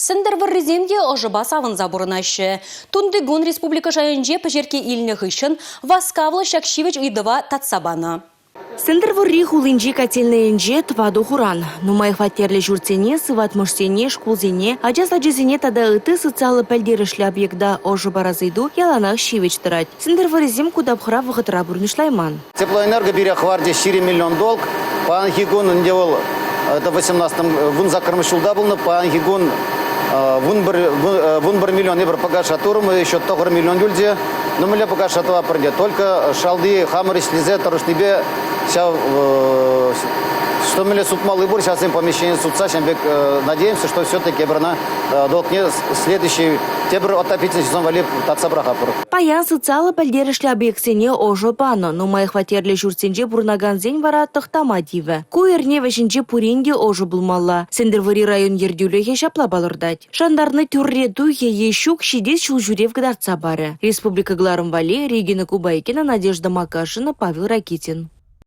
Сӗнтӗрвӑррисем те ӑшӑпа савӑнса пурӑнаҫҫӗ. Тунтикун республика шайӗнче пӗҫеркке илнӗ хыҫҫӑн васкавлӑ ҫак ҫивӗч ыйтӑва татса панӑ. Сӗнтӗрвӑрри хулинчи котельнӑйӗнче тӑватӑ хуран. Нумай хваттерлӗ ҫуртсене, сыватмӑшсене, шкулсене, ача сачӗсене тата ытти социаллӑ пӗлтерӗшлӗ объекта ӑшӑ парас ыйту яланах ҫивӗч тӑрать. Сӗнтӗрвӑррисем ку тапхӑра вӑхӑтра пурнӑҫлайман. Теплоэнерго пире хӑварчӗ 20 миллион долг. Паянхи кун ӗнтӗ вӑл это 18-18 ҫулта пулнӑ. Паянхи кун 11 миллион эпир погашать турӑмӑр, еще 9 миллион юлчӗ. Ну, мӗнле погашать тӑватпӑр ӗнтӗ. Только шалти хамӑр ӗҫлесе тӑрӑшнипе ҫав что мӗнле сутмалли пур, ҫавсем помещение сутса ҫавӑн пек надеемся, что все-таки эпир ӑна долгне следующий тепӗр отопительный сезон валли татса пӑрахатпӑр. Паян социаллӑ пӗлтерӗшлӗ объектсене ӑшӑ панӑ. Нумай хваттерлӗ ҫуртсенче пурӑнакансен вара тӑхтама тивӗ. Ку эрне вӗҫӗнче пурин те ӑшӑ пулмалла. Сӗнтӗрвӑрри район ертӳлӗхӗ ҫапла палӑртать. Шантарнӑ тӳрре тухӗ е ҫук ҫитес ҫул ҫӳрев кӑтартса парӗ. Республика кӑларӑм валли Регина Кубайкина, Надежда Макашина, Павел Ракитин.